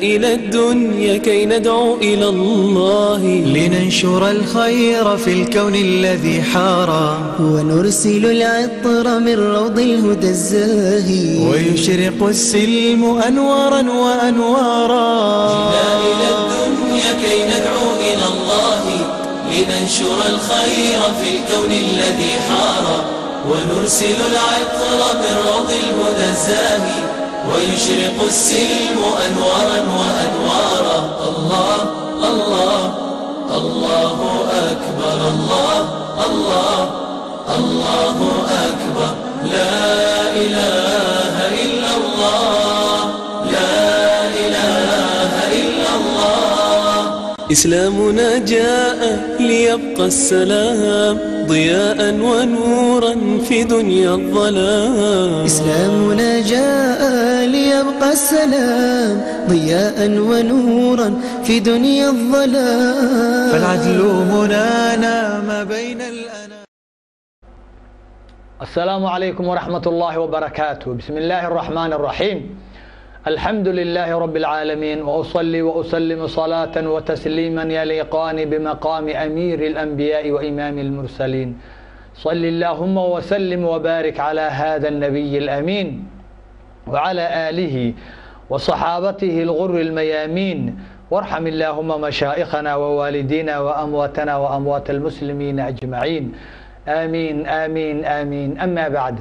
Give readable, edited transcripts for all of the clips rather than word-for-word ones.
إلى الدنيا كي ندعو إلى الله، لننشر الخير في الكون الذي حارى، ونرسل العطر من روض الهدى الزاهي، ويشرق السلم أنوارا وأنوارا. جئنا إلى الدنيا كي ندعو إلى الله، لننشر الخير في الكون الذي حارى، ونرسل العطر من روض الهدى الزاهي، ويشرق السلم أنوارا وأنوارا. الله الله الله أكبر، الله الله الله أكبر، لا إله إلا الله، لا إله إلا الله. إسلامنا جاء ليبقى السلام، ضياء ونورا في دنيا الظلام. إسلامنا جاء ليبقى السلام، ضياء ونورا في دنيا الظلام. فالعدل منانا ما بين الأنام. السلام عليكم ورحمة الله وبركاته. بسم الله الرحمن الرحيم. الحمد لله رب العالمين، وأصلي وأسلم صلاة وتسليما يليقان بمقام أمير الأنبياء وإمام المرسلين. صل اللهم وسلم وبارك على هذا النبي الأمين وعلى آله وصحابته الغر الميامين، وارحم اللهم مشائخنا ووالدينا وأمواتنا وأموات المسلمين أجمعين، آمين آمين آمين. أما بعد،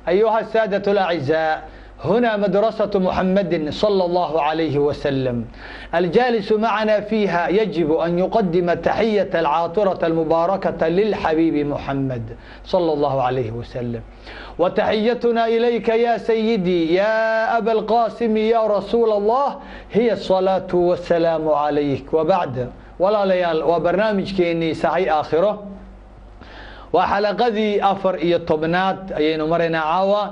أيها السادة الأعزاء، هنا مدرسة محمد صلى الله عليه وسلم، الجالس معنا فيها يجب أن يقدم التحية العاطرة المباركة للحبيب محمد صلى الله عليه وسلم. وتحيتنا إليك يا سيدي يا أبا القاسم يا رسول الله هي الصلاة والسلام عليك. وبعد، walaalayaal, waa barnaamijkeenii Sahay Aakhiro, waa xalaqadii 14aad ayaynu maraynaa caawa.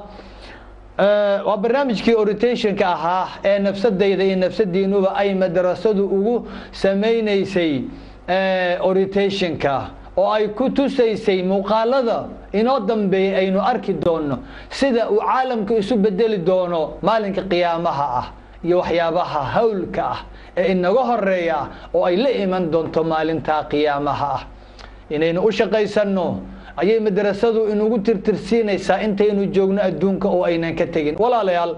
Waa barnaamijkii orientationka ahaa ee nafsadayda iyo nafsadiinuba ay madrasadu ugu samaynaysay orientationka, oo ay ku tusaysay muuqaalada inoo dambeeyay aynu arki doono, sida uu caalamku isu bedeli doono maalinka qiyaamaha ah, iyo waxyaabaha hawlka ah ee inaga horeeya oo ay la iman doonto maalinta qiyaamaha ah. Inaynu u shaqaysano ayay madrasadu inugu tirtirsiinaysaa intaynu joogno adduunka oo aynan ka tegin. Walaalayaal,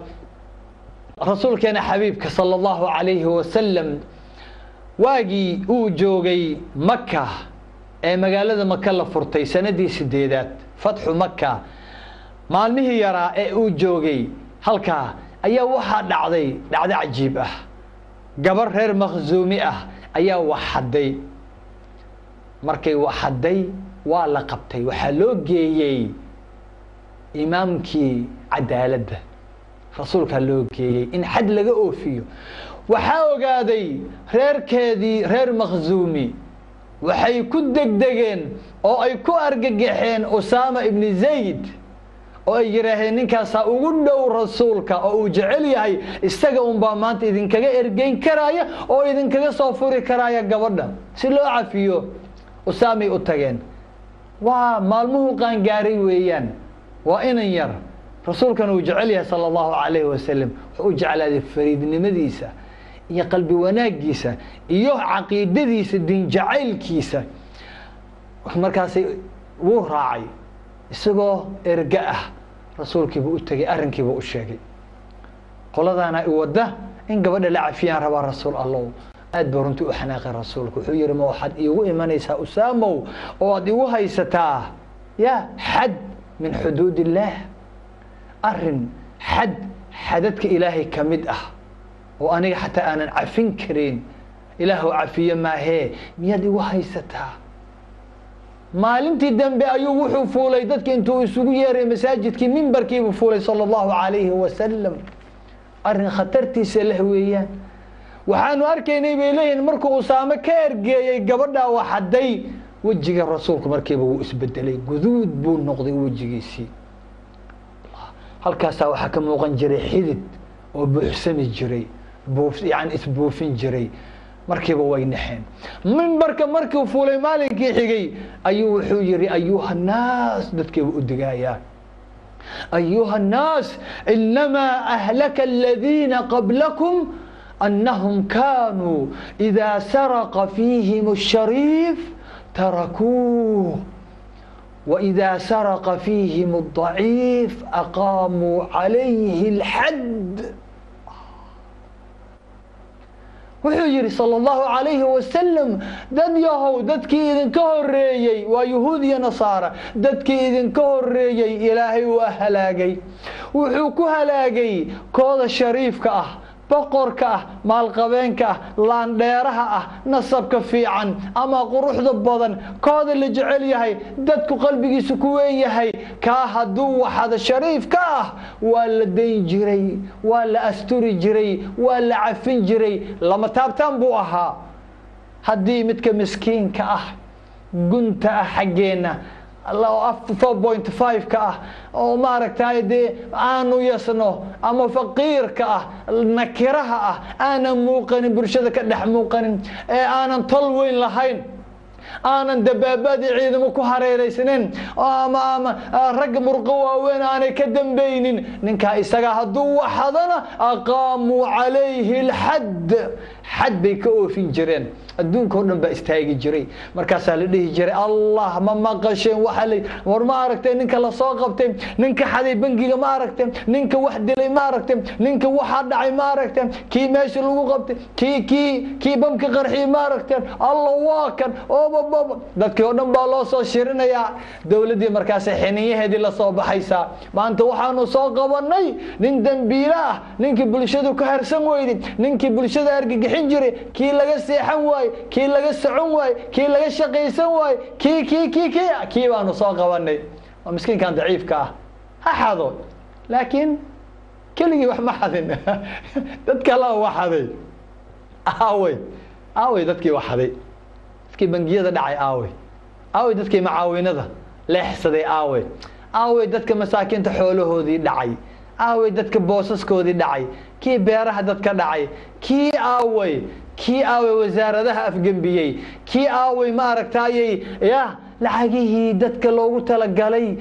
rasuulkeena xabiibka sala allahu calayhi wasalam waagii uu joogay Maka ee magaalada Maka la furtay sanadii 8aad, fatxu Maka, maalmihii yaraa ee uu joogay halkaa ayaa waxaa dhacday dhacdo cajiib ah. Gabar reer Makhzuumi ah ayaa wax xadday. Markay wax xadday waa la qabtay, waxaa loo geeyey imaamkii cadaaladda, rasuulkaa loo geeyey in xad laga oofiyo. Waxaa ogaaday reerkeedii reer Makhzuumi, waxay ku degdegeen oo ay ku argagaxeen Usaama ibni Zayd, oo ay yidhaaheen ninkaasaa ugu dhow rasuulka oo uu jecel yahay, isaga unbaa maanta idinkaga ergeyn karaya oo idinkaga soo furi karaya gabadha si loo cafiyo. Usaamay u tageen. Waa maalmuhu qaangaaray weeyaan, waa inan yar, rasuulkana uu jecel yahay sala allahu calayhi wasalam. Wuxuu u jeclaaday fariidnimadiisa iyo qalbi wanaagiisa iyo caqiidadiisa, diin jacaylkiisa. Markaasay wuu raacay isagoo erga ah, rasuulkiibuu u tegay, arrinkiibuu u sheegay. Qoladaana i wadda in gabadha la cafiyaan rabaa, rasuul Allow. Aad buu runtii u xanaaqay rasuulku. Wuxuu yihi, ma waxaad iigu imanaysaa Usaamow oo aad igu haysataa ya xad min xuduud illaah, arrin xad xadadka Ilaahay ka mid ah oo aniga xataa aanan cafin karin, Ilaahw cafiye maahee, miyaad igu haysataa? Maalintii dambe ayuu wuxuu fuulay dadki intuu isugu yeeray masaajidkii, mimbarkiibuu fuulay sala allahu calayhi wasalam. Arrin khatartiisa leh weeyaan. Waxaanu arkaynay, bay leeyihin, markuu Usaame ka ergeeyey gabadhaa waxaday, wejiga rasuulku markiiba wuu isbedelay, guduud buu noqday wejigiisii. Halkaasaa waxaa ka muuqan jiray xidid oo buuxsami jiray, buuf yani isbuufin jiray. Markiiba way naxeen. Mimbarka markuu fuulay maalinkii xigay ayuu wuxuu yihi, ayuha nnaas, dadkiiba u digayaa, ayuha nnaas, inamaa ahlaka aladiina qablakum Annahum kaanuu idaa saraqa fiihim ashariif tarakuuh, waidaa saraqa fiihim adaciif aqaamuu calayhi alxadd. Wuxuu yihi sala allahu calayhi wasalam, dad yahow, dadkii idinka horeeyey waa yuhuud iyo nasaara, dadkii idinka horeeyey Ilaahay waa halaagay. Wuxuu ku halaagay kooda shariifka ah, boqorka ah, maalqabeenka ah, laandheeraha ah, nasabka fiican ama quruxda badan, kooda la jecel yahay, dadku qalbigiisu ku weyn yahay, kaa hadduu waxada shariif ka ah waa la dayn jiray, waa la asturi jiray, waa la cafin jiray, lama taabtaan buu ahaa. Haddii midka miskiinka ah, gunta ah, xaggeenna 4.5 ka ah oo maaragtay dee aanu yasno, ama faqiirka ah, nakiraha ah, aanan muuqanin, bulshada ka dhex muuqanin, ee aanan tol weyn lahayn, aanan dabaabadii ciidamo ku hareereysnayn, ama rag murqo waaweyn aanay ka dambaynin, ninkaa isaga hadduu waxadana aqaamuu calayhi alxadd, xad bay ka oofin jireen. Adduunka o dhan baa istaagi jiray, markaasaa la dhihi jiray, Allah, ma maqasheen waxa la war? Ma aragtay ninka lasoo qabtay? Ninka xaday bangiga ma aragtay? Ninka wax dilay ma aragtay? Ninka waxaa dhacay ma aragtay? Kii meesha lagu qabtay, kii bamka qarxiyey ma aragteen? Allah, waa kan obababa. Dadkii oo dhan baa loo soo shirinayaa, dowladdii markaasay xiniyaheedii lasoo baxaysaa. Maanta waxaanu soo qabanay nin dembiile ah, ninkii bulshadu ka harsan weyday, ninkii bulshada argagixin jiray, kii laga seexan waayey, kii laga socon waayey, kii laga shaqaysan waayey, kii baanu soo qabanay. Waa miskiinkan daciifka ah, ha xado, laakiin keligii wax ma xadin, dad kalaa wax xaday. Aawey, aawey dadkii wax xaday? Dadkii bangiyada dhacay aawey? Aawey dadkii macaawinada leexsaday? Aawey, aawey dadka masaakiinta xoolahoodii dhacay? Aawey dadka boosaskoodii dhacay? Kii beeraha dadka dhacay kii aawey? Kii aawey wasaaradaha afgembiyey? Kii aawey, ma aragtaayey, ya lacagihii dadka loogu talagalay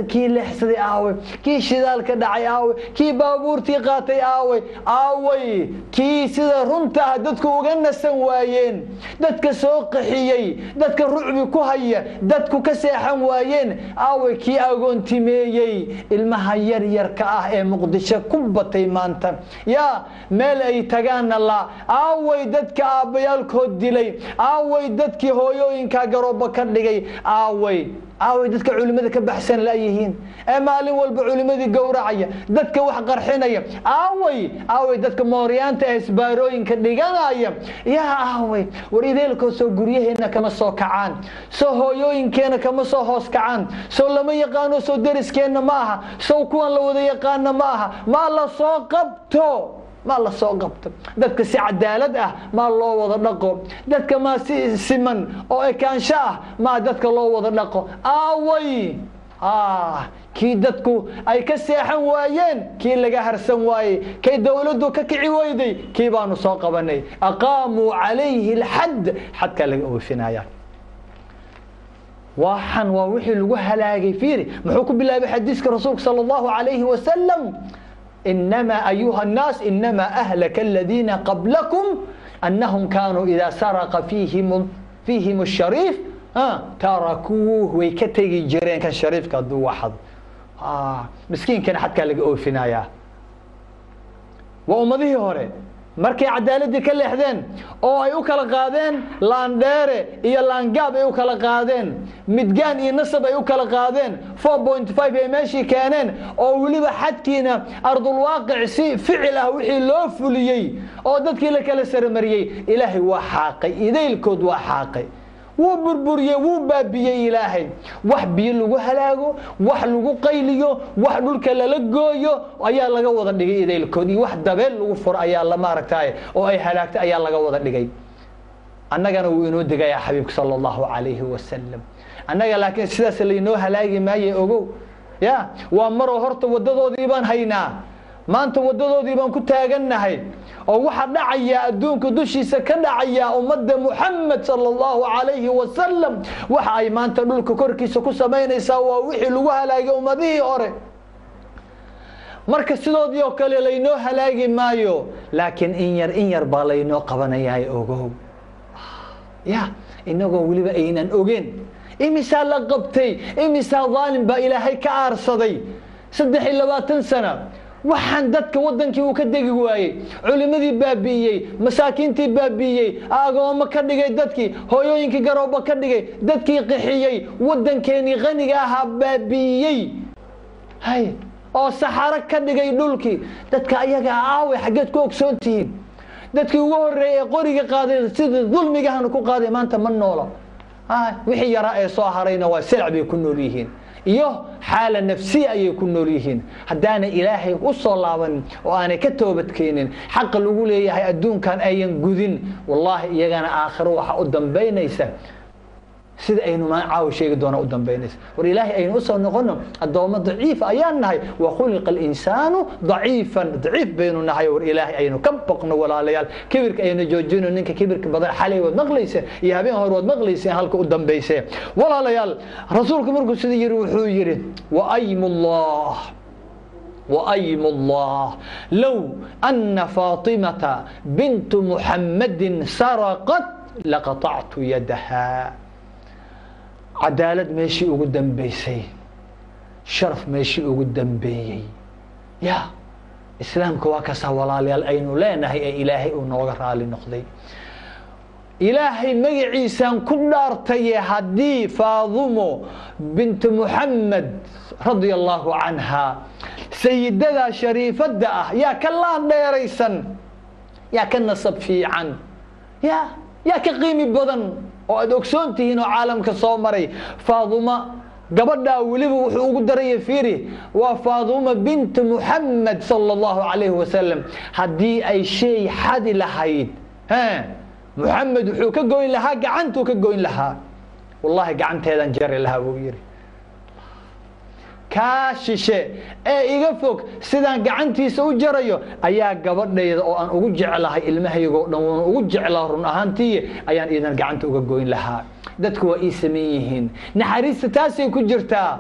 kii leexsaday aawey? Kii shidaalka dhacay aawey? Kii baabuurtii qaatay aawey? Aawey kii sida runta ah dadku uga nasan waayeen, dadka soo qaxiyey, dadka rucbi ku haya, dadku ka seexan waayeen aawey? Kii agoontimeeyey ilmaha yar yarka ah ee Muqdisho ku batay maanta, yaa meel ay tagaanna la aawey? Dadka aabbayaalkood dilay aawey? Dadkii hooyooyinka garooba ka dhigay aawey? Aawey dadka culimada ka baxsan laayihiin ee maalin walba culimadii gowracaya, dadka wax qarxinaya aawey? Aawey dadka mooryaanta ee isbaarooyinka dhiganaya yaa aawey? War ideelkoo soo guryaheena kama soo kacaan, soo hooyooyinkeena kama soo hoos kacaan, soo lama yaqaano, soo deriskeenna ma aha, sow kuwan la wada yaqaana ma aha. Maa la soo qabto, maa la soo qabto dadka si cadaalad ah maa loo wada dhaqo, dadka maa si siman oo ekaansho ah maa dadka loo wada dhaqo. Aaway kii dadku ay ka seexan waayeen, kii laga harsan waayey, kay dowladdu ka kici weyday? Kii baanu soo qabanay, aqaamuu calayhi alxadd, xadkaa laga oofinaya. Waxan waa wixii lagu halaagay. Fiiri muxuu ku bilaabay xadiiska rasuulka sala allahu calayhi wasalam: إنما أيها الناس، إنما أهلك الذين قبلكم أنهم كانوا إذا سرق فيهم الشريف تركوه. Way ka tegi jireen kan shariifka hadduu waxado, miskiinkana xadkaa laga oofinayaa. Waa ummadihii hore markay cadaaladii ka leexdeen oo ay u kala qaadeen laandheere iyo laangaab, ay u kala qaadeen midgaan iyo nasab, ay u kala qaadeen 4.5, ay meeshii keeneen, oo weliba xadkiina ardulwaaqic si ficil ah wixii loo fuliyey oo dadkii la kala saramariyey, Ilaahay waa xaaqay idaylkood, waa xaaqay, wuu burburiyey, wuu baabiyey Ilaahay. Wax biyo lagu halaago, wax lagu qayliyo, wax dhulka lala gooyo ayaa laga wada dhigay idaylkood, iyo wax dabeel lagu furo ayaa la maaragtay oo ay halaagtay ayaa laga wada dhigay. Annagana wuu inoo degayaa xabiibka sala allahu calayhi wasalam. Annaga laakiin sidaas laynoo halaagi maaye, ogow. Ya waa maroo horta waddadoodii baan haynaa maanta, waddadoodii baan ku taagannahay, oo waxa dhacaya adduunka dushiisa ka dhacaya, ummadda Muxamed sala allahu calayhi wasalam waxa ay maanta dhulka korkiisa ku samaynaysaa waa wixii lagu halaagay ummadihii hore. Marka sidoodii oo kale laynoo halaagi maayo, laakiin in yar baa laynoo qabanayaa. Ogow ya, inagoo weliba aynan ogeen imisaa la qabtay, imisaa daalim baa Ilaahay ka aarsaday. 23 sano waxaan dadka wadankii uu ka degi waayey, culimadii baabi'iyey, masaakiintii baabi'iyey, agoomo ka dhigay dadkii, hooyooyinkii garoobo ka dhigay, dadkii qixiyey, wadankeenii qaniga ahaa baabi'iyey, hay oo saxaro ka dhigay dhulkii. Dadka ayaga aaway, xaggeed ku ogsoon tihiin? Dadkii ugu horreeyey ee qoriga qaaday sidii dulmigahana ku qaaday maanta ma noola. Wixii yaraa ee soo harayna waa selac bay ku nool yihiin iyo xaala nafsiya ayay ku nool yihiin. Haddaanay Ilaahay u soo laabanin oo aanay ka toobadkeenin, xaqa lagu leeyahay adduunkan ayan gudin, wallaahi iyagana aakhiro waxa u dambaynaysa sida aynu maa caawa sheegi doona u dambaynaysa. War Ilaahay aynu usoo noqono, addoommo daciifa ayaan nahay. Wa khuliqa alinsaanu daciifan, daciif baynu nahay. War Ilaahay aynu ka baqno, walaalayaal, kibirka aynu joojino. Ninka kibirka badan xalay waad maqlayseen iyo habeen hore waad maqlayseen halka u dambaysee. Walaalayaal, rasuulku markuu sida yiri wuxuu yidhi: waaymu llah وأيم الله لو أن فاطمة بنت محمد سرقت لقطعت يدها. Cadaalad meeshii ugu dambeysay, sharaf meeshii ugu dambeeyey ya islaamka waa kasaa, walaalayaal, aynu leenahay ee Ilaahay uu nooga raali noqday. Ilaahay magaciisaan ku dhaartaye, haddii Faadumo bint Muxamed radia allahu canha, sayidada shariifadda ah, yaa ka laan dheeraysan, yaa ka nasab fiican, yaa ka qiimi badan oo aad ogsoon tihiin oo caalamka soo maray? Faaduma gabadhaa weliba wuxuu ugu daraya, fiiri, waa Faaduma bint Muxamed sala allahu calayhi wasalam. Haddii ay shay xadi lahayd, Muxamed wuxuu ka goyn lahaa, gacantuu ka goyn lahaa. Wallahi gacanteedaan jari lahaa, buu yidhi. Kaa shishe ee iga fog sidaan gacantiisa u jarayo ayaa gabadhayda oo aan ugu jeclahay ilmahaygoo dhan, waan ugu jeclaa run ahaantii, ayaan iidan gacanta uga goyn lahaa. Dadku waa ii sameyn yihiin. Naxariista taasay ku jirtaa,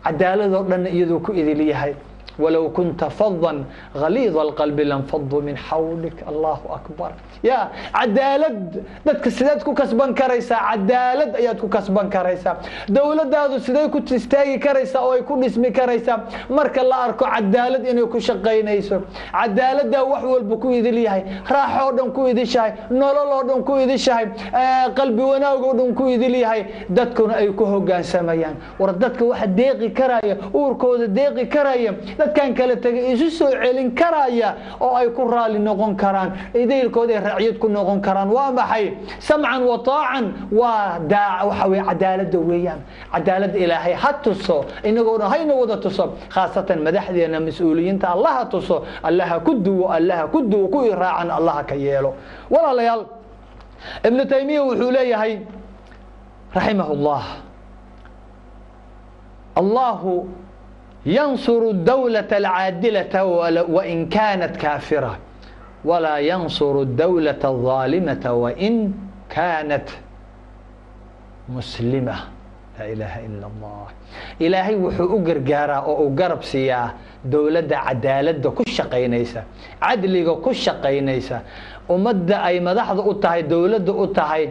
cadaaladoo dhanna iyaduu ku idil yahay. Walow kunta fadan galiida alqalbi lanfaduu min xawlik. Allahu akbar. Ya cadaalad dadka sideed ku kasban karaysaa? Cadaalad ayaad ku kasban karaysaa. Dowladdaadu sidee ku istaagi karaysaa oo ay ku dhismi karaysaa? Marka la arko cadaalad inay ku shaqaynayso. Cadaaladdaa wax walba ku idil yahay, raaxo oo dhan ku idishahay, nolol oo dhan ku idishahay, qalbi wanaag oo dhan ku idil yahay, dadkuna ay ku hogaansamayaan. War dadka waxa deeqi karaya, uurkooda deeqi karaya, dadkan kala tegay isu soo celin karaya oo ay ku raali noqon karaan, idaylkooda ay racyad ku noqon karaan, waa maxay? Samcan wa taacan. Waa daa waxa weye cadaaladda weeyaan. Cadaaladda Ilaahay ha tuso inagoo dhan, hayna wada tuso, khaasatan madaxdeena mas-uuliyiinta Allaha tuso, Allaha ku duwo, Allaha ku duwo, ku iraacan Allaha ka yeelo. Walaalayaal, Ibnu Taymiya wuxuu leeyahay raximah llah: Allahu ينصر الدولة العادلة وإن كانت كافرة، ولا ينصر الدولة الظالمة وإن كانت مسلمة. لا إله إلا الله. إلهي wuxuu u gargaaraa oo uu garab siiyaa dowladda cadaaladda ku shaqaynaysa, cadliga ku shaqaynaysa, ummadda ay madaxda u tahay, dowladda u tahay,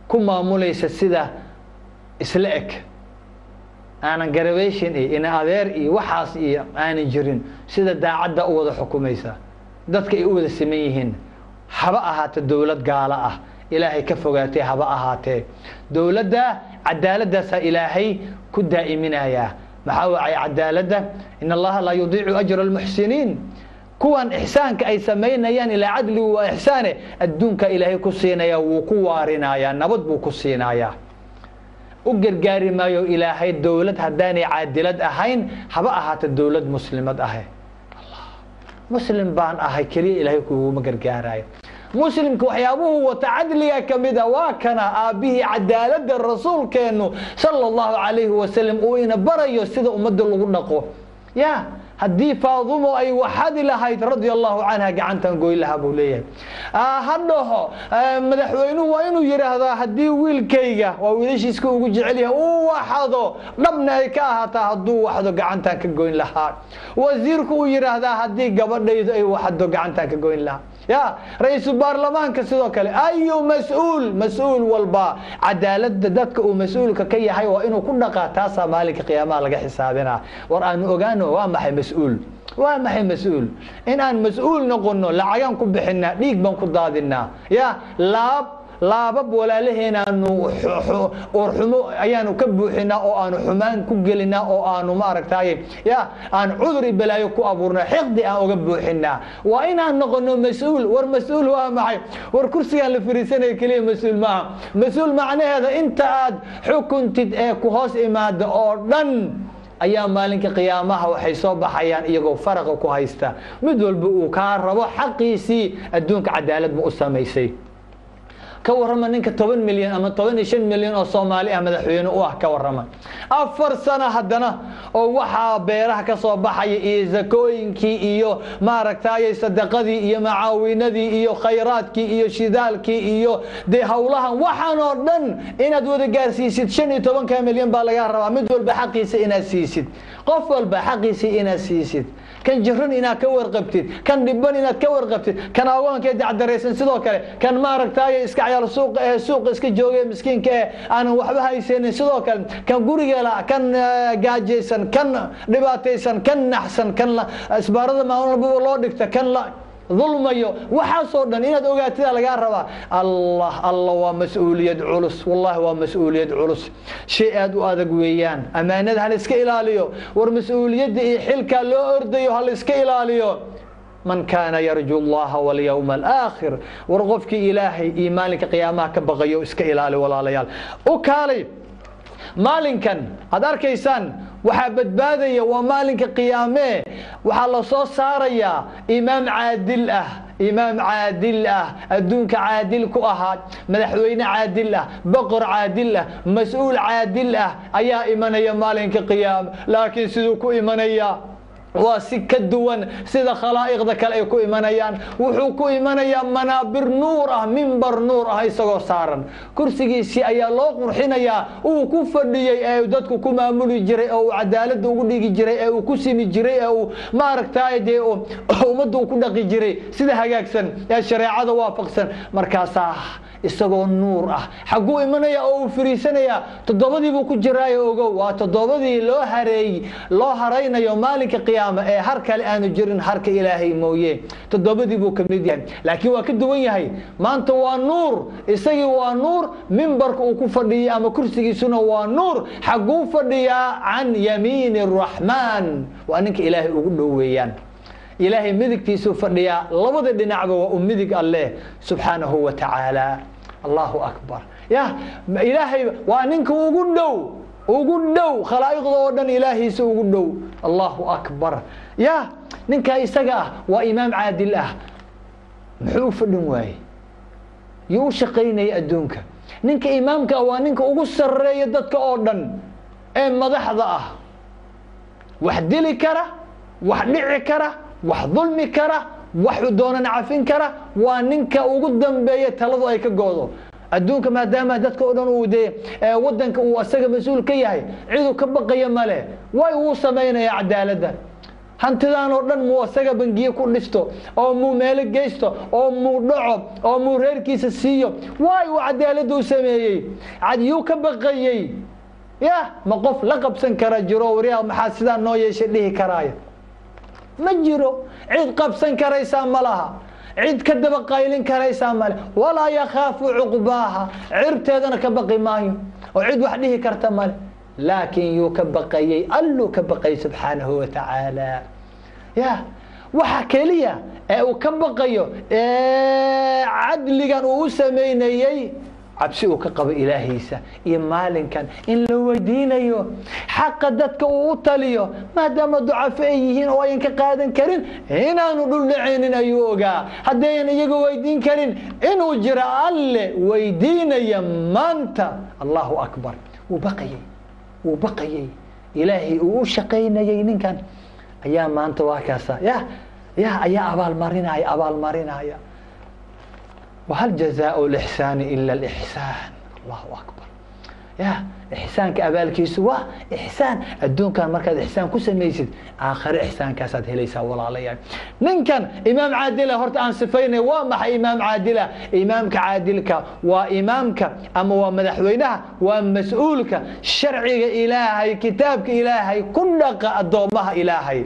ku maamulaysa sida isla eg, aanan garabeyshin iyo ina adeer iyo waxaas iyo aanan jirin, sida daacadda u wada xukumaysa, dadka ay u wada siman yihiin. Haba ahaate dowlad gaalo ah, Ilaahay ka fogaatay haba ahaatee, dowladda cadaaladaasaa Ilaahay ku daa'iminayaa. Maxaa wacay cadaaladda? In Allaha laa yudiicu ajra almuxsiniin. Kuwan ixsaanka ay samaynayaan, ilaa cadligu waa ixsaane, adduunka Ilaahay ku siinaya, wuu ku waarinayaa, nabad buu ku siinayaa. U gargaari maayo Ilaahay dowlad haddaanay caadilad ahayn, haba ahaata dowlad muslimad ahe. Muslim baan ahay keliya Ilaahay kuguma gargaarayo. Muslimka waxyaabuhu wata cadliga kamida waa kana aabbihii cadaaladda, rasuulkeennu sala allahu calayhi wasalam, uu ina barayo sida ummadda lagu dhaqo. Ya Haddii Faadumo ay waxadi lahayd radia allahu canha, gacantan goyn lahaa, buu leeyahay. Ha dhaho madaxweynuhu, waa inuu yidhaahdaa haddii wiilkayga, waa wiilashiiska ugu jecel yahay, uu waxado, dhabna ay ka ahaataa, hadduu waxdo gacantan ka goyn lahaa. Wasiirku uu yidhaahdaa haddii gabadhaydu ay waxado, gacantan ka goyn lahaa. Ya ra-iisul baarlamaanka sidoo kale, ayu mas-uul, mas-uul walba cadaaladda dadka uu mas-uulka ka yahay waa inuu ku dhaqaa. Taasaa maalinka qiyaamaha laga xisaabinaa. War aanu ogaano waa maxay mas-uul, waa maxay mas-uul. In aan mas-uul noqono lacagaan ku bixinaa, dhiig baan ku daadinaa, ya laab laabab walaalaheenaanu uurxumo ayaanu ka buuxinaa oo aanu xumaan ku gelinaa oo aanu maaragtaaye ya aan cuduri balaayo ku abuurnaa, xiqdi aan uga buuxinaa. Waa inaan noqono mas-uul. War mas-uul waa maxay? War kursigaan la fariisanaya keliya mas-uul maaha. Mas-uul macnaheeda inta aad xukuntid ee ku hoos imaada oo dhan ayaa maalinka qiyaamaha waxay soo baxayaan iyagoo faraqa ku haysta, mid walba uu kaa rabo xaqiisii. Adduunka cadaalad ma u samaysay? Ka warrama ninka 10 milyan ama 15 milyan oo Soomaali ah madaxweyne u ah. Ka warrama 4 sano haddana oo waxaa beeraha ka soo baxaya iyo zakooyinkii iyo maaragtay sadaqadii iyo macaawinadii iyo khayraadkii iyo shidaalkii iyo dee howlahan waxaan oo dhan inaad wada gaarsiisid. 15-ka milyan baa lagaa rabaa mid walba xaqiisa inaad siisid, qof walba xaqiisa inaad siisid, kan jiran inaad ka warqabtid, kan dhiban inaad ka warqabtid, kan agoonka dacdaraysan sidoo kale, kan maaragtay iska cayaal suuqa ee suuqa iska joogay miskiinka ee aanan waxba haysanin sidoo kale, kan guriga la, kan gaajaysan, kan dhibaataysan, kan naxsan, kan isbaarada maalin walbaba loo dhigta, kan la dulmayo, waxaasoo dhan inaad ogaatida lagaa rabaa. Allah Allah, waa mas-uuliyad culus, wallahi waa mas-uuliyad culus, shay aad u adag weeyaan. Amaanada hala iska ilaaliyo. War mas-uuliyadda iyo xilka loo ordayo hala iska ilaaliyo. Man kaana yarju allaha walyawma alaakhir, war qofkii Ilaahay iyo maalinka qiyaamaha ka baqayo iska ilaali. Walaalayaal, u kaalay maalinkan aad arkaysaan waxaa badbaadaya waa maalinka qiyaamee. Waxaa la soo saarayaa imaam caadil ah, imaam caadil ah, adduunka caadil ku ahaa, madaxweyne caadil ah, boqor caadil ah, mas-uul caadil ah ayaa imanaya maalinka qiyaame. Laakiin siduu ku imanaya waa si ka duwan sida khalaa'iqda kale ay ku imanayaan. Wuxuu ku imanayaa manaabir nuur ah, mimbar nuur ah isagoo saaran. Kursigiisii ayaa loo qurxinayaa uu ku fadhiyey ee dadku ku maamuli jiray oo uu cadaaladda ugu dhigi jiray ee uu ku simi jiray ee uu maaragtay dee ummadda uu ku dhaqi jiray sida hagaagsan ee shareecada waafaqsan. Markaasaa isagoo nuur ah xagguu imanaya oo uu fariisanayaa? Toddobadii buu ku jiraayo. Ogow, waa toddobadii loo hareey, loo haraynayo maalinka qiyaama ee har kale aanu jirin harka Ilaahay mooye. Toddobadii buu ka mid yahay, laakiin waa ka duwan yahay. Maanta waa nuur, isagii waa nuur, mimbarka uu ku fadhiyay ama kursigiisuna waa nuur. Xagguu fadhiyaa? Can yamiini araxmaan, waa ninka Ilaahay ugu dhow weeyaan. Ilaahay midigtiisuu fadhiyaa, labada dhinacba waa u midig Alleh subxaanahu wa tacaala. Allahu akbar. Ya Ilaahay waa ninka ugu dhow, ugu dhow khalaa'iqda oo dhan, Ilaahiisa ugu dhow. Allahu akbar. Ya ninkaa isaga ah waa imaam caadil ah. Muxuu u fadhin waayey? Yuu u shaqaynaya adduunka? Ninka imaamka ah waa ninka ugu sarreeya dadka oo dhan ee madaxda ah, wax dili kara, wax dhici kara, wax dulmi kara, waxu doonana cafin kara. Waa ninka ugu dambeeya taladu ay ka goodo adduunka, maadaama dadka oo dhan uu dee wadanka uu asaga mas-uul ka yahay. Ciduu ka baqaya male. Way uu samaynaya cadaaladda. Hantidan oo dhan muu asaga bangiye ku dhisto oo muu meelo geysto oo muu dhaco oo muu reerkiisa siiyo? Waay uu cadaaladda u sameeyey? Cadyuu ka baqayey? Ya ma qof la qabsan kara jiro? Waryaa, maxaa sidaa noo yeeshay dhihi karaaya ma jiro. Cid qabsan karaysaa ma laha, cid ka daba qaylin karaysaa male. Walaa yakhaafu cuqbaaha, ciribteedana ka baqi maayo oo cid wax dhihi karta male. Laakiin yuu ka baqayey? Alluu ka baqayay subxaanahu wa tacaala. Ya waxa keliya ee uu ka baqayo ee cadligan uu u samaynayey, cabsi uu ka qabo Ilaahiisa iyo maalinkan in la weydiinayo xaqa dadka uu u taliyo, maadaama ducafo ay yihiin oo ayan ka qaadan karin, inaanu dhul dhacaynin ayuu ogaa. Haddayan iyaga weydiin karin, inuu jiro Alle weydiinaya maanta. Allahu akbar. Wuu baqayey, wuu baqayey Ilaahay uu u shaqaynayey ninkan Ayaa maanta waa kaasa ya ya ayaa abaalmarinaya, abaalmarinaya. Wahal jazaau lixsaani ila alixsaan? Allahu akbar. Ya ixsaanka abaalkiisu waa ixsaan. Adduunkan markaad ixsaan ku samaysid, aakhare ixsaankaasaad helaysaa. Walaalayaal, ninkan imaam caadila horta aan sifaynay, waa maxay imaam caadila? Imaamka caadilka waa imaamka ama waa madaxweynaha, waa mas-uulka sharciga Ilaahay, kitaabka Ilaahay ku dhaqa addoommaha Ilaahay.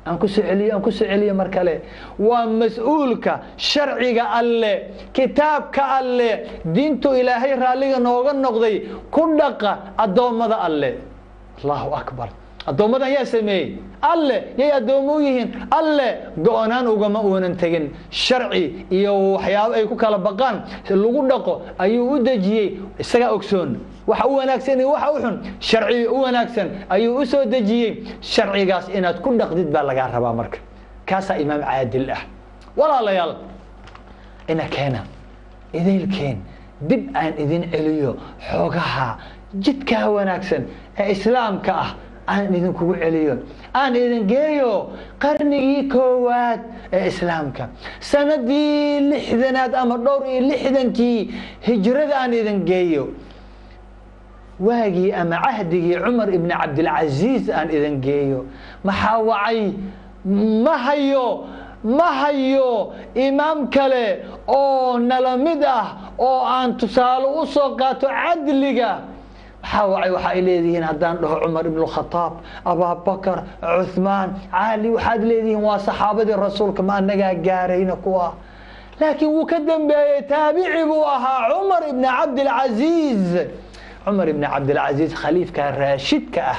Aan ku soo celiyo, aan ku soo celiyo mar kale: waa mas-uulka sharciga Alle, kitaabka Alle, diintu Ilaahay raalliga nooga noqday ku dhaqa addoommada Alle. Allahu akbar. Addoommadan yaa sameeyey? Alle. Yay addoommo u yihiin? Alle. Go-onaan ugama uunan tegin, sharci iyo waxyaabo ay ku kala baqaan lagu dhaqo ayuu u dejiyey. Isagaa ogsoon waxa u wanaagsan iyo waxa u xun. Sharci u wanaagsan ayuu u soo dejiyey. Sharcigaas inaad ku dhaqdid baa lagaa rabaa. Marka kaasaa imaam caadil ah. Walaalayaal, ina keena idaylkeen dib aan idin celiyo xoogaha jidkaa wanaagsan ee Islaamka ah, aan idinkugu celiyo, aan idin geeyo qarnigii koowaad ee Islaamka, sanadii 60aad ama dhowr iyo lixdankii hijrada aan idin geeyo, waagii ama cahdigii Cumar ibni Cabdilcasiis aan idin geeyo. Maxaa wacay? Ma hayo, ma hayo imaam kale oo nala mid ah oo aan tusaale u soo qaato cadliga. Maxaa wacay? Waxa ay leedihiin haddaan dhaho Cumar ibn Khataab, Ababakar, Cuthmaan, Cali, waxaad leedihiin waa saxaabadii Rasuulka, ma anagaa gaarayna kuwa? Laakiin wuu ka dambeeyey, taabici buu ahaa Cumar ibn Cabdilcasiis. Cumar ibn Cabdilcasiis, khaliifka raashidka ah,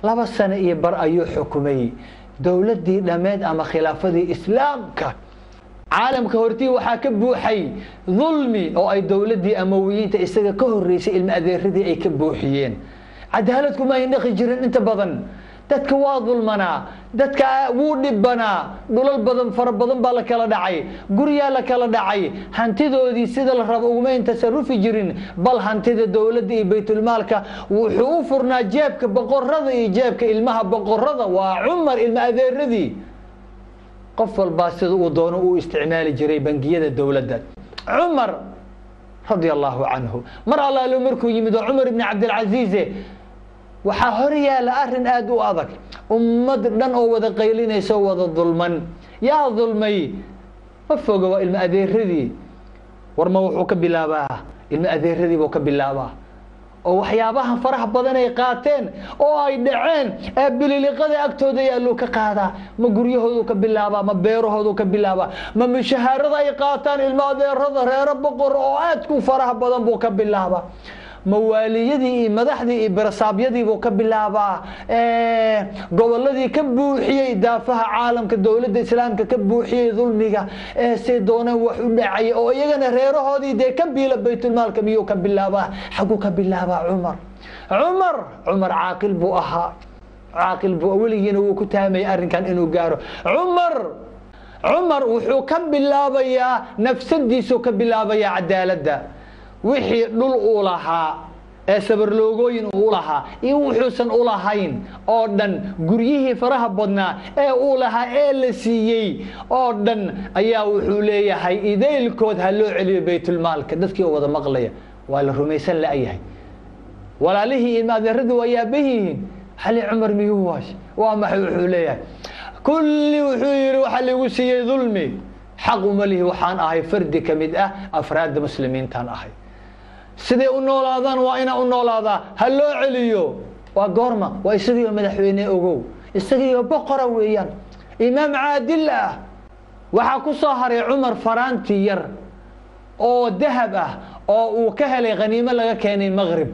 2 sano iyo bar ayuu xukumay dowladdii dhammeed ama khilaafadii Islaamka. Caalamka hortii waxaa ka buuxay dulmi oo ay dowladdii Amawiyiinta isaga ka horreysay, ilma adeeradii, ay ka buuxiyeen. Cadaalad kuma ay dhaqi jirin inta badan. Dadka waa dulmanaa, dadka wuu dhibanaa. Dhulal badan, fara badan baa la kala dhacay, guryaa la kala dhacay, hantidoodii sida la rabo uguma in tasarufi jirin. Bal hantida dowladda iyo baytulmaalka wuxuu u furnaa jeebka boqorada iyo jeebka ilmaha boqorada. Waa Cumar ilma adeeradii. Qof walbaa sida uu doono uu isticmaali jiray bangiyada dowladda. Cumar radia Allahu canhu, mar allaalo markuu yimid oo Cumar ibni Cabdilcasiize, waxaa hor yaala arrin aada u adag: ummad dhan oo wada qaylinaysa, wada dulman. Yaa dulmay? Ma foga, waa ilma adeeradii. War ma wuxuu ka bilaabaa? Ilma adeeradii buu ka bilaabaa, oo waxyaabaha faraha badan ay qaateen oo ay dhaceen ee bililiqada agtooda yaalluu ka qaadaa. Ma guryahoodu ka bilaabaa? Ma beerahoodu ka bilaabaa? Ma mushahaarada ay qaataan ilma adeerada, reero boqor oo aad ku faraha badan buu ka bilaabaa? Mawaaliyadii iyo madaxdii iyo barasaabyadii buu ka bilaabaa? Gobolladii ka buuxiyey daafaha caalamka, dowladda Islaamka ka buuxiyey dulmiga ee say doonaan wax u dhacay, oo iyagana reerahoodii dee ka biila baytulmaalka, miyuu ka bilaabaa? Xaguu ka bilaabaa Cumar? Cumar caaqil buu ahaa, caaqil buu weligiina wuu ku taamayay arrinkan inuu gaaro. Cumar wuxuu ka bilaabayaa nafsadiisuu ka bilaabayaa cadaaladda. Wixii dhul uu lahaa ee sabarloogooyin uu lahaa iyo wuxuusan u lahayn oo dhan, guryihii faraha badnaa ee uu lahaa ee la siiyey oo dhan, ayaa wuxuu leeyahay idaylkood ha loo celiyo baytulmaalka. Dadkii oo wada maqlaya, waa la rumaysan la'yahay. Walaalihii ilma adeeradii waa yaabahihiin xali. Cumar miyuu waash? Waa maxay wuxuu leeyahay? Kulli wuxuu yihi waxaa ligu siiyey dulmi, xaq uma lihi. Waxaan ahay fardi ka mid ah afraadda muslimiintaan ahay. Siday u noolaadaan waa inaa u noolaadaa. Ha loo celiyo. Waa goorma? Waa isagiioo madaxweyne, ogow, isagiioo boqora weeyaan, imaam caadil ah. Waxaa ku soo haray Cumar faraanti yar oo dahab ah oo uu ka helay khaniimo laga keenay Maqrib.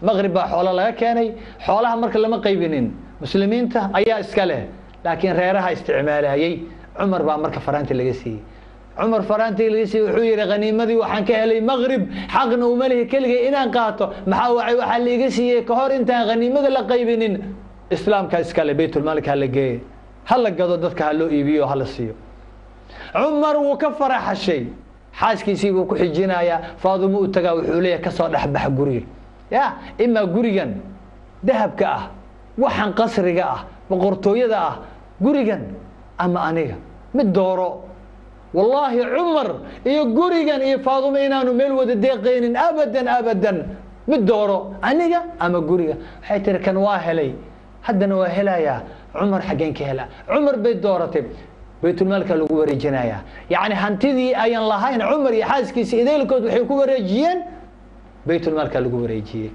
Maqrib baa xoolo laga keenay. Xoolaha marka lama qaybinin, muslimiinta ayaa iska leh, laakiin reeraha isticmaalayay. Cumar baa marka faraanti laga siiyey. Cumar faraantii laga siiyey, wuxuu yihi khaniimadii waxaan ka helay Maqrib, xaqna uma lihi keligay inaan qaato. Maxaa wacay? Waxaa laiga siiyey ka hor intaan khaniimada la qaybinin. Islaamka iskale, baytulmaalka hala geeye, ha la gado, dadka ha loo iibiyo, hala siiyo. Cumar wuu ka faraxashay. Xaaskiisii buu ku xijinayaa. Faadumo u tagaa, wuxuu leeyahay kasoo dhexbax guriga, ya imaa gurigan dahabka ah. Waxaan qasriga ah, boqortooyada ah, gurigan ama aniga mid dooro. Wallaahi Cumar iyo gurigan iyo Faadumo inaanu meel wada deeqaynin abadan abadan. Mid dooro, aniga ama guriga. Waxay tiri, kan waa helay, haddana waa helayaa, Cumar xaggeen ka helaa? Cumar bay dooratay. Baytulmaalka lagu wareejinayaa, yacni hantidii ayan lahayn Cumar iyo xaaskiisa ideelkood waxay ku wareejiyeen baytulmaalka lagu wareejiyey.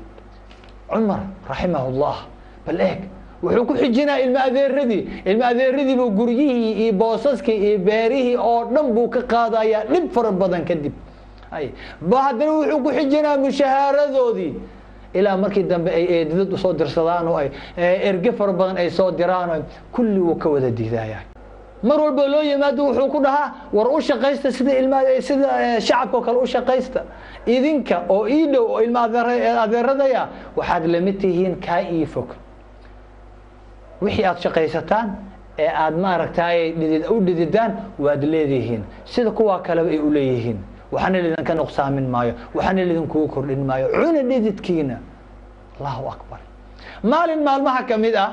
Cumar raximahullah, bal eeg, wuxuu ku xijinaa ilma adeeradii. Ilma adeeradii buu guryihii iyo boosaskii iyo beerihii oo dhan buu ka qaadayaa dhib fara badan kadib. Ay ba haddana wuxuu ku xijinaa mushahaaradoodii, ilaa markii dambe ay eedadad usoo dirsadaan oo ay erge fara badan ay soo diraan oo kulli wuu ka wada diidaya. Mar walba loo yimaado wuxuu ku dhahaa, war u shaqaysta sida ilma, sida shacabka oo kale u shaqaysta. Idinka oo ii dhow oo ilma adeeradaya waxaad lamid tihiin kaa ii fog. Wixii aad shaqaysataan ee aad maaragtay dhidid u dhididaan waad leedihiin, sida kuwaa kaleba ay u leeyihiin. Waxaana lidinka nuqsaamin maayo, waxaana lidinkugu kordhin maayo. Cuna dhididkiina. Allahu akbar. Maalin maalmaha ka mid ah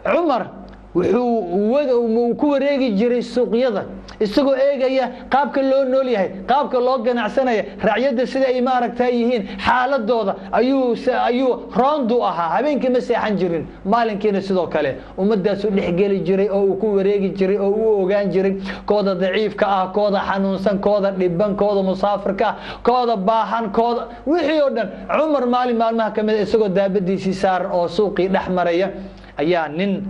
Cumar wuxuu ku wareegi jiray suuqyada, isagoo eegaya qaabka loo nool yahay, qaabka loo ganacsanaya, racyadda sida ay maaragta yihiin xaaladooda. Ayuu roondu ahaa. Habeenkii ma seexan jirin, maalinkiina sidoo kale. Ummaddaasuu dhexgeli jiray oo uu ku wareegi jiray oo uu ogaan jiray kooda daciifka ah, kooda xanuunsan, kooda dhiban, kooda musaafirka ah, kooda baahan, kooda wixii oo dhan. Cumar maalin maalmaha ka mid a isagoo daabadiisii saaran oo suuqii dhex maraya ayaa nin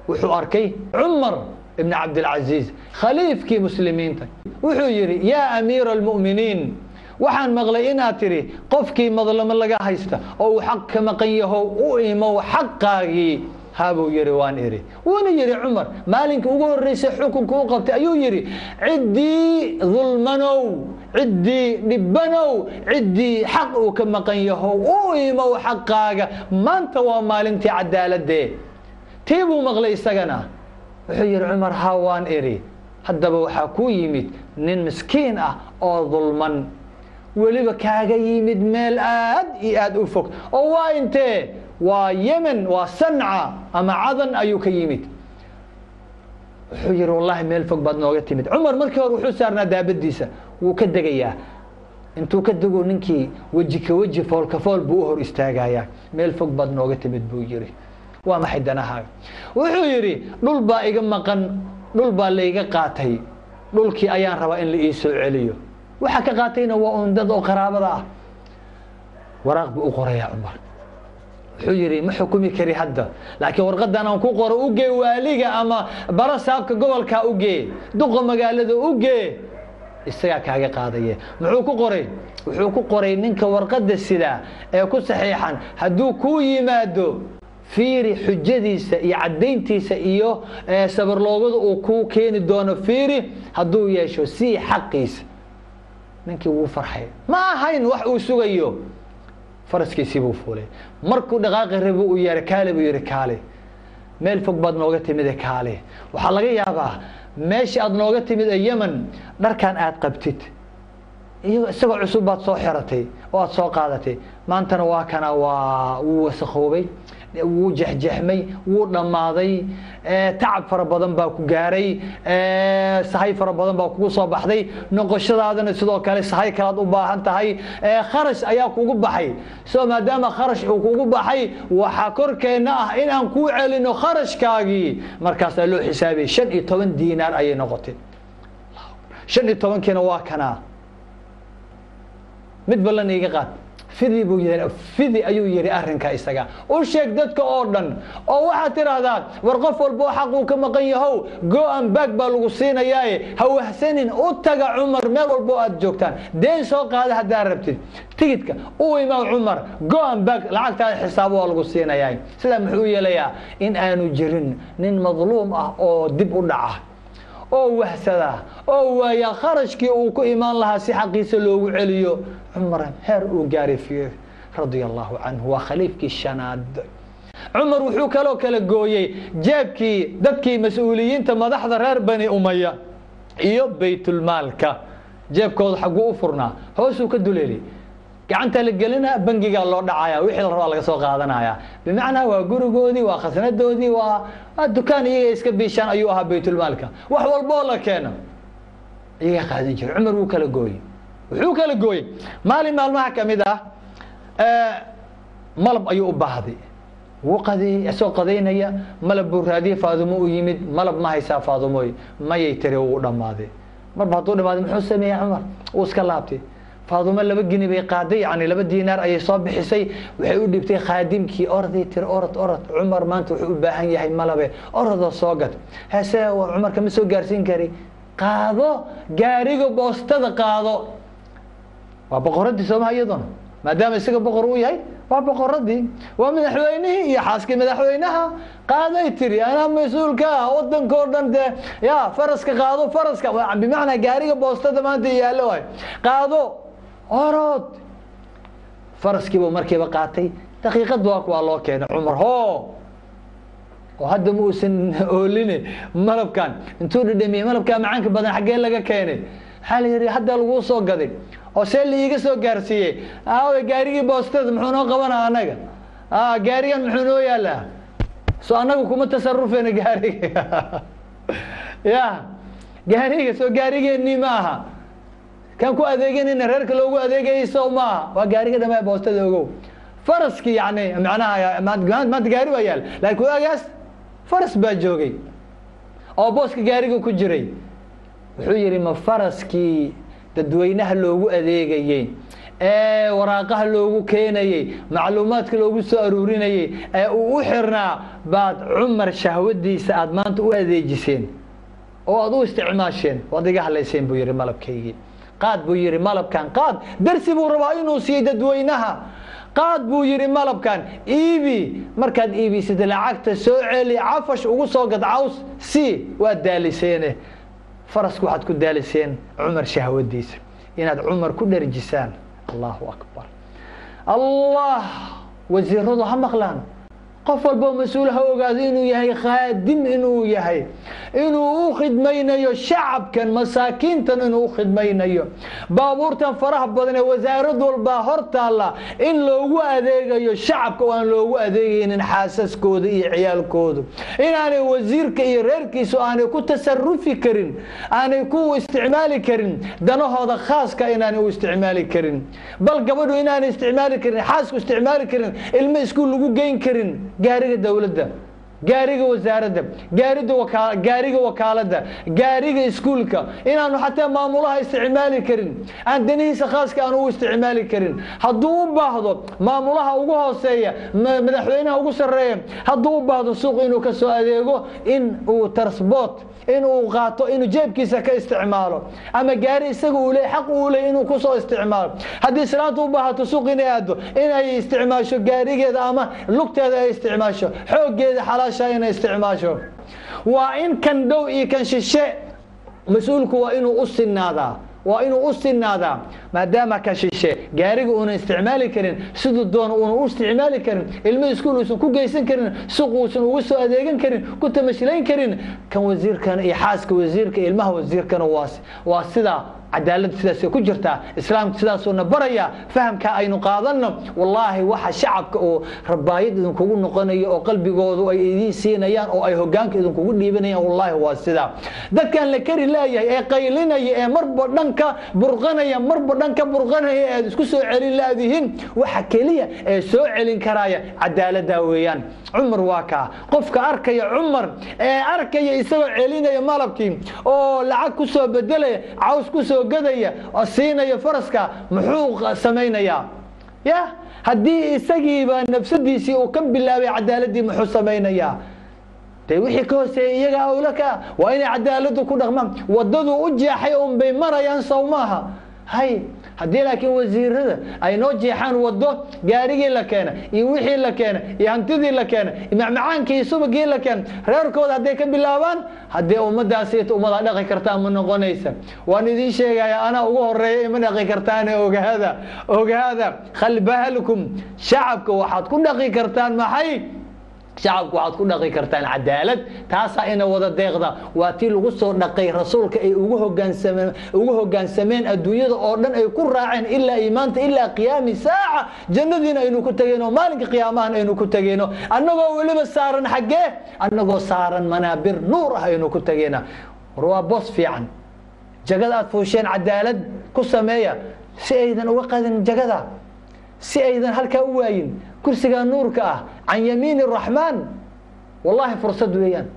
wuxuu arkay Cumar ibn Cabdilcaziiz, khaliifkii muslimiinta. Wuxuu yidhi, yaa amiira almu'miniin, waxaan maqlay inaad tidhi qofkii madlamo laga haysta oo uu xaq ka maqan yahow, u imow xaqaagii. Habuu yidhi, waan idhi. Wuuna yidhi Cumar, maalinka ugu horreysay xukunka u qabtay ayuu yidhi, ciddii dulmanow, ciddii dhibanow, ciddii xaq uu ka maqan yahow, u imow xaqaaga, maanta waa maalintii cadaaladee. Tii buu maqlay isagana. Wuxuu yidhi Cumar, ha, waan idhi. Haddaba waxaa kuu yimid nin miskiin ah oo dulman, weliba kaaga yimid meel aad iyo aad u fog. Oo waa intee? Waa Yemen, waa Sanca ama Cadan ayuu ka yimid. Wuxuu yihi, wallahi meel fog baad nooga timid. Cumar markii hore wuxuu saarnaa daabadiisa, wuu ka degayaa. Intuu ka dego ninkii weji ka weji, foolka fool buu u hor istaagayaa. Meel fog baad nooga timid, buu yihi. Waa maxay danahaaga? Wuxuu yidhi, dhul baa iga maqan, dhul baa layga qaatay, dhulkii ayaan rabaa in la ii soo celiyo. Waxa ka qaatayna waa un dad oo qaraabada ah. Waraaq buu u qorayaa Cumar. Wuxuu yidhi, ma xukumi kari hadda, laakiin warqadan aan ku qoro u gee waaliga ama barasaabka gobolkaa, u gee duqa magaalada, u gee, isagaa kaaga qaadaye. Muxuu ku qoray? Wuxuu ku qoray, ninka warqadda sidaa ee ku saxiixan hadduu kuu yimaado, fiiri xujadiisa iyo caddayntiisa iyo sabarloogada uu kuu keeni doono. Fiiri, hadduu yeesho sii xaqiisa. Ninkii wuu farxay. Ma ahayn wax uu sugayo. Faraskiisii buu fuulay. Markuu dhaqaaqi rabo uu yeeray. Kaale, buu yihi, kaale, meel fog baad nooga timide, kaale. Waxaa laga yaabaa meesha aad nooga timid ee Yemen dharkan aad qabtid iyo isagoo cusub baad soo xiratay oo aad soo qaadatay. Maantana waa kana, waa wuu wasakhoobay, wuu jexjexmay, wuu dhammaaday. Tacab fara badan baa ku gaaray, sahay fara badan baa kugu soo baxday. Noqoshadaadana sidoo kale sahay kalaad u baahan tahay, kharash ayaa kugu baxay. So maadaama kharash uu kugu baxay, waxaa korkeenna ah in aan kuu celino kharashkaagii. Markaasaa loo xisaabiyey, 15 diinaar ayay noqotay. 15-kiina waa kanaa, mid ballan iiga qaad. Fidi, buu yii, fidi, ayuu yihi arrinka isaga. U sheeg dadka oo dhan oo waxaad tidhaahdaa, war qof walba oo xaq uu ka maqan yahow, go and back baa lagu siinayaaye, ha wahsanin, u taga Cumar meel walba oo aad joogtaan. Deen soo qaada haddaad rabtid, tigidka u imaa Cumar, go and back lacagtaada xisaabo waa lagu siinayaa. Sidaa muxuu yeelayaa? In aanu jirin nin madluum ah oo dib u dhaca oo wahsada oo waaya kharashkii uu ku imaan lahaa si xaqiisa loogu celiyo. Cumar heer uu gaaray fiir, radia allahu canhu. Waa khaliifkii shanaad. Cumar wuxuu kaloo kala gooyey jeebkii dadkii mas-uuliyiinta, madaxda reer Bani Umaya iyo baytulmaalka. Jeebkooda xagguu u furnaa? Hoosuu ka duleelay. Gacanta la gelinaa, bangigaa loo dhacaya, wixii la rabaa laga soo qaadanaya. Bimacnaa waa gurigoodii, waa khasnadoodii, waa dukaan iyaga iska biishaan ayuu ahaa baytulmaalka. Wax walba oo la keeno iyagaa qaadan jiray. Cumar wuu kala gooyey, wuxuu kala gooyey. Maalin maalmaha kamid ah malab ayuu u baahday. Wuu qadeeyey, isagoo qadaynaya malab buu raadiyey. Faadumo u yimid: "Malab ma haysaa, Faadumoy?" "Mayay," tiri, "wuu dhammaaday." Marba hadduu dhamaaday, muxuu sameeyey Cumar? Wuu iska laabtay. Faadumo 2 gini bay qaaday, yani 2 diinaar ayay soo bixisay. Waxay u dhiibtay khaadimkii. "Orday," tiri, "orod, orod, Cumar maanta wuxuu u baahan yahay malabe, orodoo soo gad." "Hase Cumar kama soo gaarsiin kari." "Qaado gaariga boostada, qaado." Waa boqoradii soomaha iyaduna, maadaama isaga boqor uu yahay, waa boqoradii, waa madaxweynihii iyo xaaskii madaxweynaha. "Qaaday," tiri, "anaa mas-uulka ah wadankao dhan dee. Ya faraska qaado, faraska," bimacnaa gaariga boostada maanta yaallo waay. "Qaado, orod." Faraskiibuu markiiba qaatay. Daqiiqad waa loo keenay. Cumar ho oo hadda ma uusan ooline malabkan. Intuu dhadhamiyey: "Malabkaa macaanka badan xaggee laga keenay?" Waxaa la yihi hadda laguu soo gaday. "Oo see la iiga soo gaarsiiyey? Aawe gaarigii boostada? Muxuu noo qabanaa annaga? Gaarigan muxuu noo yaalaa? So annaga kuma tasarufeyna gaariga? Ya gaariga soo gaarigeenii ma aha? Kan ku adeeganayna reerka loogu adeegayay sow maaha? Waa gaariga dhamaa boostada, ogow." Faraskii yani macnaha maanta gaari waa yaal, laakiin waagaas faras baa joogay oo booska gaariga ku jiray. Wuxuu yihi: "Ma faraskii dadweynaha loogu adeegayey ee waraaqaha loogu keenayey, macluumaadka loogu soo aruurinayey ee uu u xirnaa baad Cumar shahwadiisa aada maanta u adeejiseen oo aada u isticmaasheen? Waad iga hadlayseen," buu yihi. "Malabkaygii qaad," buu yihi, "malabkan qaad." Darsi buu rabaa inuu siiyo dadweynaha. "Qaad," buu yihi, "malabkan iibi. Markaad iibisid lacagta soo celi, cafash ugu soo gad, caws si waad daaliseene. Farasku waxaad ku daaliseen Cumar shahwadiisa inaad Cumar ku dherjisaan." Allahu akbar, Allah! Wasiiradu ha maqlaan, qof walboo mas-uul ha ogaado inuu yahay khaadim, inuu yahay, inuu u khidmaynayo shacabkan masaakiintan, inuu u khidmaynayo. Baabuurtan faraha badan ee wasaarad walbaa hor taalla in loogu adeegayo shacabka oo aan loogu adeegaynin xaasaskooda iyo ciyaalkoodu, inaanay wasiirka iyo reerkiisu aanay ku tasarufi karin, aanay ku isticmaali karin danahooda khaaska, inaanay u isticmaali karin, bal gabadhu inaanay isticmaali karin, xaasku isticmaali karin, ilmo iskuul lagu geyn karin gaariga dowladda, gaariga wasaaradda, gaarida waka gaariga wakaaladda, gaariga iskuulka, inaanu xataa maamulaha isticmaali karin, aan danihiisa khaaska aan u isticmaali karin. Hadduu u baahdo maamulaha ugu hooseeya, madaxweynaha ugu sarreeya, hadduu u baahdo suuq inuu ka soo adeego, in uu transport in uu qaato, inuu jeebkiisa ka isticmaalo ama gaari isaga uu leey xaq uu leey inuu kusoo isticmaalo. Haddii islaanta u baahato suuq inay aado, inay isticmaasho gaarigeeda ama lugteeda ay isticmaasho, xooggeeda xalaasha inay isticmaasho. Waa in kan dhow iyo kan shishe mas-uulku waa inuu u sinaadaa, waa inuu u sinaadaa. Maadaama ka shishe gaariga uunan isticmaali karin siduu doona uunan u isticmaali karin, ilmo iskuul uusan ku geysan karin, suuq uusan ugu soo adeegan karin, ku tamashlayn karin, kan wasiirkana iyo xaaska wasiirka, ilmaha wasiirkana waa sidaa. Cadaaladda sidaasay ku jirtaa, islaamka sidaasuuna baraya. Fahamkaa aynu qaadanno. Wallaahi waxa shacabka oo rabaayad idinkugu noqonayo oo qalbigoodu ay idiin siinayaan oo ay hogaanka idinkugu dhiibanayaan, wallaahi waa sidaa. Dadkan la kari leeyahay ee qaylinaya ee marba dhanka burqanaya, marba dhanka burqanaya ee aad isku soo celin laadihiin, waxa keliya ee soo celin karaya cadaaladda weeyaan. Cumar waa kaa. Qofka arkaya Cumar ee arkaya isagoo celinaya malabkii oo lacag ku soo bedelaya, caws ku soo gadaya oo siinaya faraska, muxuu samaynayaa? Ya haddii isagiiba nafsadiisii uu ka bilaabay cadaaladii, muxuu samaynayaa? Dee wixii ka hooseeyay iyaga awla ka waa inay cadaaladdu ku dhaqmaan. Wadadu u jeexay un bay marayaan, sow maaha? Hay, haddii laakiin wasiirada ay noo jeexaan waddo, gaarigii la keena iyo wixii la keena iyo hantidii la keena iyo macmacaankii iyo subagii la keena reerkooda hadday ka bilaabaan, haddii ummadaasi ummadaa dhaqi kartaa ma noqonaysa. Waan idiin sheegaya, anaa ugu horeeya, ima dhaqi kartaane. Ogaada, ogaada, khalbahalkum. Shacabka waxaad ku dhaqi kartaan maxay? Shacabku waxaad ku dhaqi kartaan cadaalad, taasaa ina wada deeqda. Waa tii lagu soo dhaqay rasuulka ay ugu hoggaansameen adduunyada oo dhan ay ku raaceen ilaa iyo maanta, ilaa qiyaami saaca. Jannadiina aynu ku tegeyno, maalinka qiyaamahan aynu ku tegeyno, annagoo weliba saaran xaggee? Annagoo saaran manaabir nuur ah aynu ku tegeyna. War waa boos fiican jagada aad fuusheen, cadaalad ku sameeya si aydan uga qadin jagada, si aydan halkaa u waayin kursigaa nuurka ah can yamiini raxmaan. Wallahi fursad weeyaan.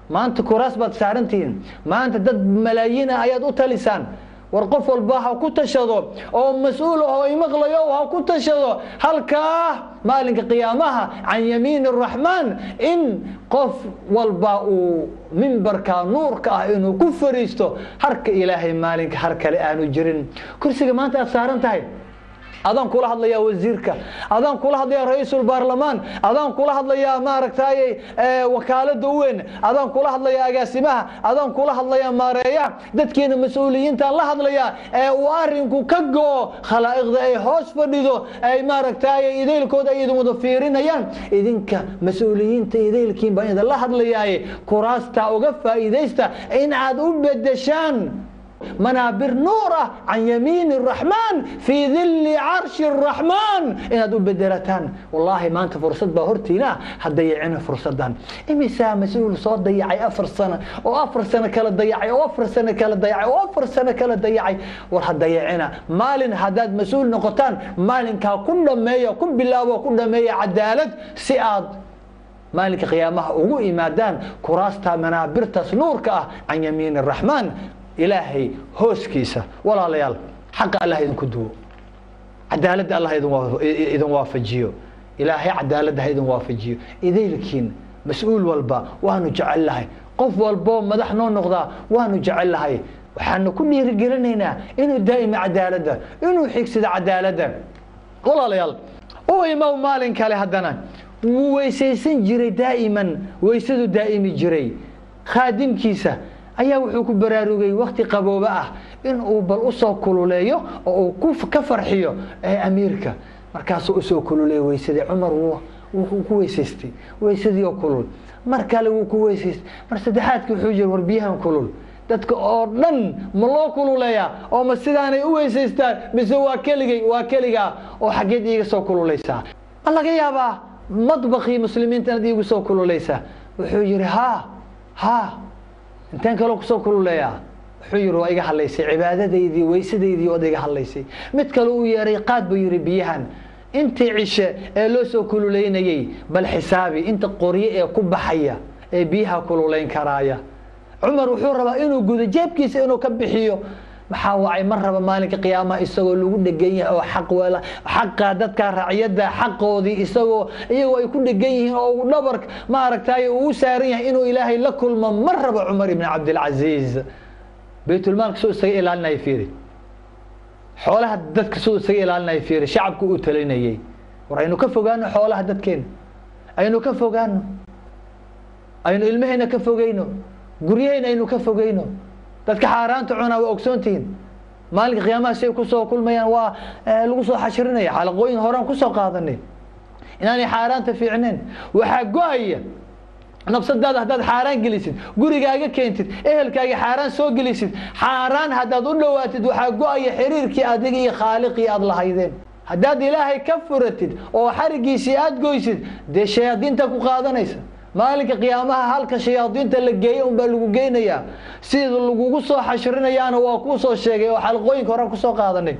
Maanta kuraas baad saarantihiin, maanta dad malaayiina ayaad u talisaan. War qof walba ha ku tashado oo mas-uul ah oo imaqlayo, ha ku tashado halkaa maalinka qiyaamaha can yamiini raxmaan in qof walba uu mimbarka nuurka ah inuu ku fariisto, harka Ilaahay maalinka har kale aanu jirin. Kursiga maanta aad saaran tahay, adaan kula hadlayaa wasiirka, adaan kula hadlayaa ra-iisul baarlamaan, adaan kula hadlayaa maaragtay wakaalada u weyn, adaan kula hadlayaa agaasimaha, adaan kula hadlayaa maareeyaha, dadkeena mas-uuliyiintaan la hadlayaa ee uu arinku ka go-o, khalaa'iqda ay hoos fadhido, ay maaragtay idaylkooda ay idin wada fiirinayaan. Idinka mas-uuliyiinta idaylkiin baan idin la hadlayaaye, kuraasta uga faa'iidaysta in aad u bedeshaan manaabir nuur ah can yamiini raxmaan fii dilli carshi raxmaan inaad u bedelataan. Wallaahi maanta fursad baa hortiina ah, ha dayacina fursadan. Imisaa mas-uul soo dayacay 4 sano, oo 4 sano kala dayacay, oo 4 sano kala dayacay, oo 4 sano kala dayacay? War ha dayacina. Maalin haddaad mas-uul noqotaan, maalinkaa ku dhameeya, ku bilaabo, ku dhameeya cadaalad, si aad maalinka qiyaamaha ugu imaadaan kuraasta manaabirtaas nuurka ah can yamiini raxmaan, Ilaahay hooskiisa. Walaalayaal, xaqa Allah idinku duwo, cadaaladda Allah idin waafajiyo. Ilaahay cadaaladda ha idin waafajiyo idaylkiin. Mas-uul walba waanu jecel lahay, qof walboo madax noo noqdaa waanu jecel lahay. Waxaanu ku dhiirigelinaynaa inuu daa'ima cadaaladda, inuu xigsado cadaaladda. Walaalayaal, u imow maalin kale haddana wuu weysaysan jiray daa'iman, weysadu daa'imi jiray. Khaadimkiisa ayaa wuxuu ku baraarugay wakti qabooba ah in uu bal usoo kululeeyo oo uu ku ka farxiyo amiirka. Markaasuu usoo kululeeyey weysadii. Cumar wuu ku weysaystay weysadii oo kulul. Mar kale wuu ku weysaystay. Mar saddexaadki wuxuu yiri, war biyahan kulul dadka oo dhan ma loo kululeeyaa oo ma sidaanay u weysaystaan, mise waa keligay? Waa keligaa oo xaggeed iiga soo kululeysaa? Ma laga yaabaa madbakii muslimiinta inaad iigu soo kululeysaa? Wuxuu yihi, haa haa, inteen kaloo kusoo kululeeyaa? Wuxuu yihi, waa iga hadlaysay cibaadadaydii, weysadaydii waad iga hadlaysay. Mid kale uu yeeray, qaad buu yihi biyahan. Intii cishe ee loo soo kululeynayey bal xisaabi inta qoryo ee ku baxaya ee biyaha kululeyn karaaya. Cumar wuxuu rabaa inuu gudo jeebkiisa inuu ka bixiyo. Maxaa wacay? Ma raba maalinka qiyaamaha isagoo lagu dhegan yahay oo xaq wala xaqa dadka racyadda xaqoodii isagoo iyagoo ay ku dhegan yihiin oo uu dhabar maaragtay uu saaran yahay inuu Ilaahay la kulmo ma rabo. Cumar ibn Cabdilcasiis baytulmaalka soo isaga ilaalinaya fiiri, xoolaha dadka soo isaga ilaalinaya fiiri, shacabku uu talinayay. War aynu ka fogaano xoolaha dadkeena, aynu ka fogaano, aynu ilmaheena ka fogeyno, guryaheyna aynu ka fogeyno. Dadka xaaraanta cunaa waa ogsoontihiin maalinka qiyaamaha si ay kusoo kulmayaan, waa lagu soo xashirinaya. Xalaqooyin horaan kusoo qaadanay inaanay xaaraanta fiicneen. Waxaa go-aya nafsadaada haddaad xaaraan gelisid, gurigaaga keentid, ehelkaaga xaaraan soo gelisid, xaaraan haddaad u dhowaatid, waxaa go-aya xiriirkii adiga iyo khaaliqii aad lahaydeen. Haddaad Ilaahay ka furatid oo xarigiisii aad goysid, dee shayaadiinta ku qaadanaysa. Maalinka qiyaamaha halka shayaadiinta la geeyo unbaa lagu geynayaa, sida lagugu soo xashrinayaana waa kuu soo sheegay oo xalqooyinka horaan kusoo qaadanay.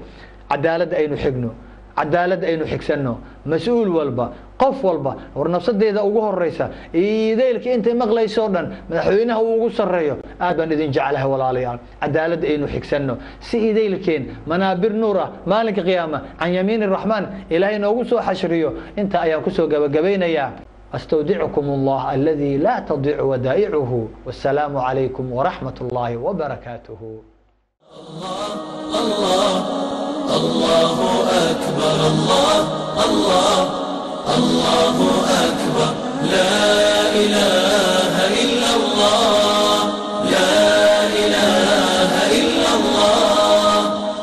Cadaaladda aynu xigno, cadaaladda aynu xigsanno, mas-uul walba, qof walba. War nafsadeeda ugu horeysa, iidaylka intay maqlayso o dhan, madaxweynaha uu ugu sarreeyo, aad baan idin jeclahay walaalayaal. Cadaaladda aynu xigsanno si idaylkeen manaabir nuur ah maalinka qiyaama can yamiin raxmaan Ilaahay noogu soo xashriyo. Inta ayaan kusoo gabagabaynayaa. أستودعكم الله الذي لا تضيع ودائعه، والسلام عليكم ورحمة الله وبركاته. الله الله أكبر، الله الله الله أكبر، لا إله إلا الله، لا إله إلا الله.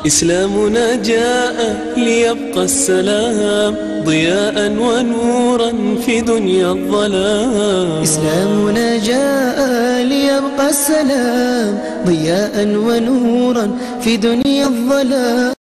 إسلامنا جاء ليبقى السلام، ضياء ونورا في دنيا الظلام. إسلامنا جاء ليبقى السلام، ضياء ونورا في دنيا الظلام.